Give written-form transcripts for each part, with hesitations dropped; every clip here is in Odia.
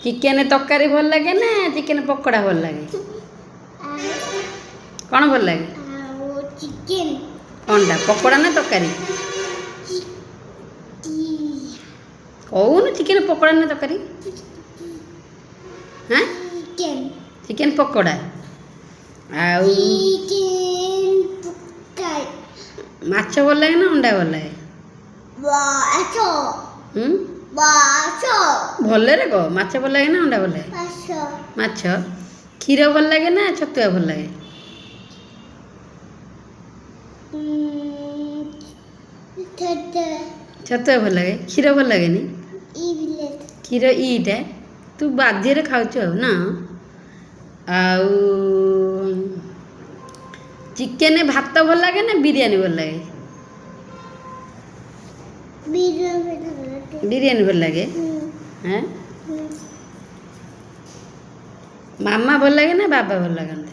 ଚିକେନ ତରକାରୀ ଭଲ ଲାଗେ ନା ଚିକେନ ପକୋଡ଼ା ଭଲ ଲାଗେ? କ'ଣ ଭଲ ଲାଗେ? ଆଉ ଚିକେନ। କ'ଣଟା, ପକୋଡ଼ା ନା ତରକାରୀ? କହୁନୁ, ଚିକେନ ପକୋଡ଼ା ନା ତରକାରୀ? ହାଁ? ଚିକେନ। ଚିକେନ ପକୋଡ଼ା। ଆଉ? ଚିକେନ ପକୋଡ଼ା। ମାଛ ଭଲ ଲାଗେ ନା ଅଣ୍ଡା ଭଲ ଲାଗେ? ମାଛ। ହୁଁ? ମାଛ। ଭଲରେ କହ, ମାଛ ଭଲ ଲାଗେ ନା ଅଣ୍ଡା ଭଲ ଲାଗେ? ମାଛ। ମାଛ। କ୍ଷୀର ଭଲ ଲାଗେ ନା ଛତୁଆ ଭଲ ଲାଗେ? ଛତୁଆ ଭଲ ଲାଗେ, କ୍ଷୀର ଭଲ ଲାଗେନି? କ୍ଷୀର ଇଟା ତୁ ବାଧ୍ୟରେ ଖାଉଛୁ ଆଉ ନା? ଆଉ ଚିକେନ ଭାତ ଭଲ ଲାଗେ ନା ବିରିୟାନୀ ଭଲ ଲାଗେ? ବିରିୟାନୀ ଭଲ ଲାଗେ। ହେଁ, ମାମା ଭଲ ଲାଗେ ନା ବାବା ଭଲ ଲାଗନ୍ତି?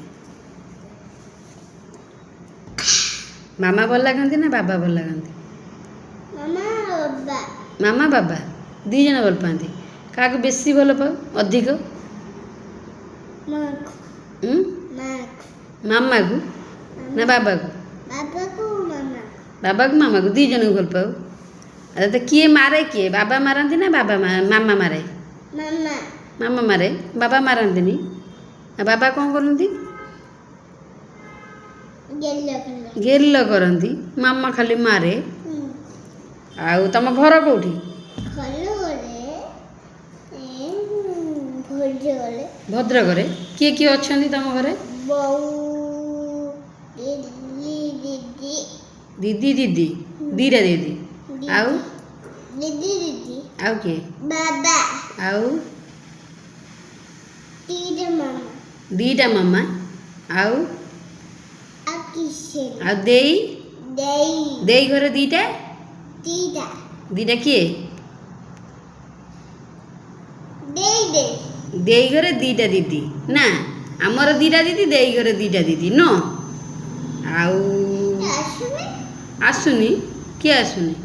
ମାମା ଭଲ ଲାଗନ୍ତି ନା ବାବା ଭଲ ଲାଗନ୍ତି? ମାମା ବାବା ଦୁଇ ଜଣ ଭଲ ପାଆନ୍ତି। କାହାକୁ ବେଶୀ ଭଲ ପାଉ ଅଧିକ? ମାମାକୁ ନା ବାବାକୁ? ବାବାକୁ ମାମାକୁ ଦୁଇ ଜଣଙ୍କୁ ଭଲ ପାଉ। ଆଉ ତତେ କିଏ ମାରେ? କିଏ, ବାବା ମାରନ୍ତି ନା ବାବା ମାମା ମାରେ? ମାମା ମାରେ, ବାବା ମାରନ୍ତିନି। ଆଉ ବାବା କ'ଣ କରନ୍ତି? ଗେଲ କରନ୍ତି, ମାମା ଖାଲି ମାରେ। ଆଉ ତମ ଘର କେଉଁଠି? ଭଦ୍ରକରେ। କିଏ କିଏ ଅଛନ୍ତି ତମ ଘରେ? ଦିଦି ଦିଦି, ଦିଟା ଦିଦି। ଆଉ? ଆଉ କିଏ? ଆଉ ଦିଟା ମାମା। ଆଉ? ଆଉ ଦେଇ। ଦେଇ ଘରେ ଦିଟା ଦିଟା କିଏ? ଦେଇ ଘରେ ଦିଟା ଦିଦି ନା? ଆମର ଦିଟା ଦିଦି, ଦେଇ ଘରେ ଦିଟା ଦିଦି ନ? ଆଉ ଆସୁନି? କିଏ ଆସୁନି?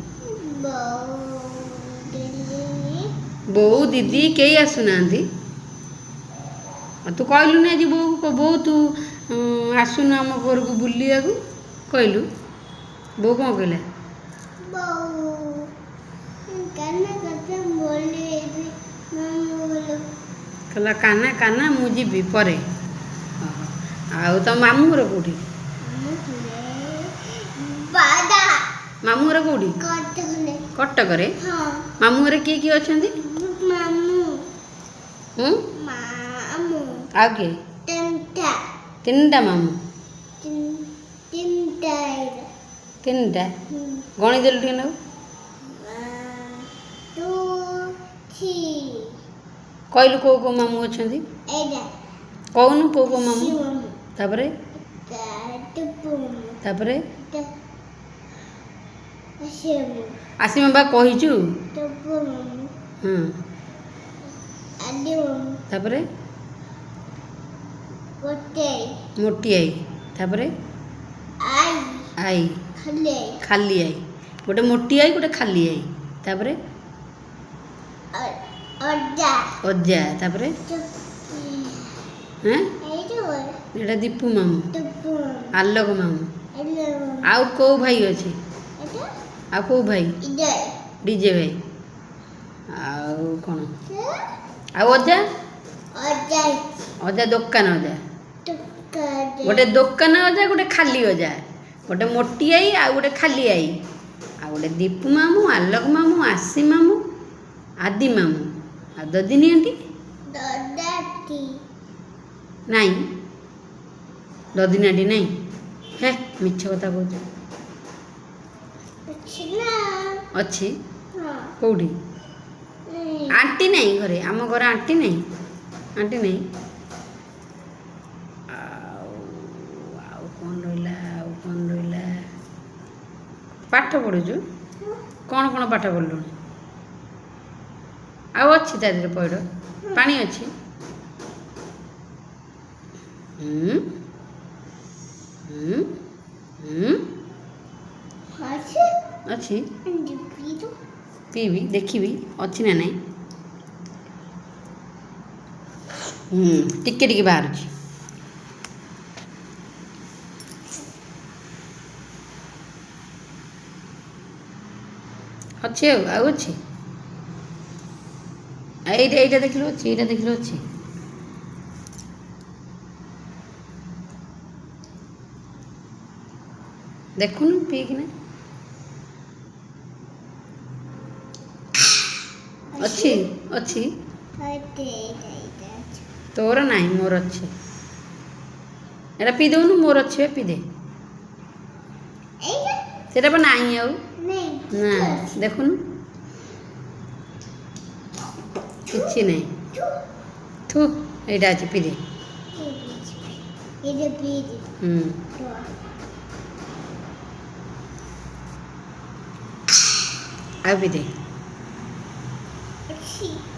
ବୋଉ ଦିଦି କେହି ଆସୁନାହାନ୍ତି। ଆଉ ତୁ କହିଲୁନି ଆଜି ବୋଉକୁ, ବୋଉ ତୁ ଆସୁନୁ ଆମ ଘରକୁ ବୁଲିବାକୁ କହିଲୁ? ବୋଉ କ'ଣ କହିଲା? କହିଲା କାନା କାନା, ମୁଁ ଯିବି ପରେ। ଆଉ ତମ ମାମୁଁ ଘର କେଉଁଠି? ମାମୁଁ ଘର କେଉଁଠି? କଟକରେ। ମାମୁଁ ଘରେ କିଏ କିଏ ଅଛନ୍ତି? ଆଉ କିଏ? ତିନିଟା ମାମୁଁ। ତିନିଟା ଗଣିଦେଲୁ ଟିକେ ନେବୁ। କହିଲୁ କେଉଁ କେଉଁ ମାମୁଁ ଅଛନ୍ତି, କହୁନୁ କେଉଁ କେଉଁ ମାମୁଁ? ତାପରେ? ତାପରେ ଆସିମ ବା କହିଛୁ। ହଁ, ତାପରେ ମୋଟି ଆଈ। ତାପରେ ଆଈ, ଖାଲି ଆଈ। ଗୋଟେ ମୋଟି ଆଈ, ଗୋଟେ ଖାଲି ଆଈ। ତାପରେ ଅଜା। ତାପରେ ଏଇଟା ଦୀପୁ ମାମୁଁ, ଆଲୋକ ମାମୁଁ। ଆଉ କେଉଁ ଭାଇ ଅଛି? ଆଉ କେଉଁ ଭାଇ? ଡିଜେ ଭାଇ। ଆଉ କ'ଣ? ଆଉ ଅଜା। ଅଜା ଦୋକାନ ଅଜା। ଗୋଟେ ଦୋକାନ ଅଜା, ଗୋଟେ ଖାଲି ଅଜା, ଗୋଟେ ମୋଟି ଆଈ ଆଉ ଗୋଟେ ଖାଲି ଆଈ, ଆଉ ଗୋଟେ ଦୀପୁ ମାମୁଁ, ଆଲୋକ ମାମୁଁ, ଆସି ମାମୁଁ, ଆଦି ମାମୁଁ। ଆଉ ଦଦିନି ଆଣ୍ଟି ନାଇଁ? ଦଦିନି ଆଣ୍ଟି ନାଇଁ? ହେ, ମିଛ କଥା କହୁଛୁ। ଅଛି କେଉଁଠି? ଆଣ୍ଟି ନାହିଁ ଘରେ? ଆମ ଘରେ ଆଣ୍ଟି ନାହିଁ? ଆଣ୍ଟି ନାହିଁ। ଆଉ ଆଉ କ'ଣ ରହିଲା? ଆଉ କ'ଣ ରହିଲା? ପାଠ ପଢ଼ୁଛୁ? କ'ଣ କ'ଣ ପାଠ ପଢ଼ିଲୁଣି? ଆଉ ଅଛି ତା ଦେହରେ ପଇଡ଼ ପାଣି ଅଛି? ଅଛି, ପିଇବି, ଦେଖିବି ଅଛି ନା ନାହିଁ। ହୁଁ, ଟିକେ ଟିକେ ବାହାରୁଛି। ଅଛି, ଆଉ ଆଉ ଅଛି। ଏଇଟା, ଏଇଟା ଦେଖିଲୁ ଅଛି, ଏଇଟା ଦେଖିଲୁ ଅଛି। ଦେଖୁନୁ ପିଇକିନା। ଅଛି, ଅଛି। ଏଇଟା, ଏଇଟା ଅଛି। ତୋର ନାହିଁ, ମୋର ଅଛି। ଏଇଟା ପିଇ ଦେଉନୁ, ମୋର ଅଛି ବା, ପିଇ ଦେ। ଏଇଟା। ସେଇଟା ବା ନାହିଁ ଆଉ। ନାଇଁ। ନା, ଦେଖୁନୁ, କିଛି ନାହିଁ। ଥୁ, ଏଇଟା ଅଛି, ପିଇ ଦେ। ଏଇଟା ପିଇଦେ। ହୁଁ। ଆଉ ପିଇ ଦେ। ଅଛି।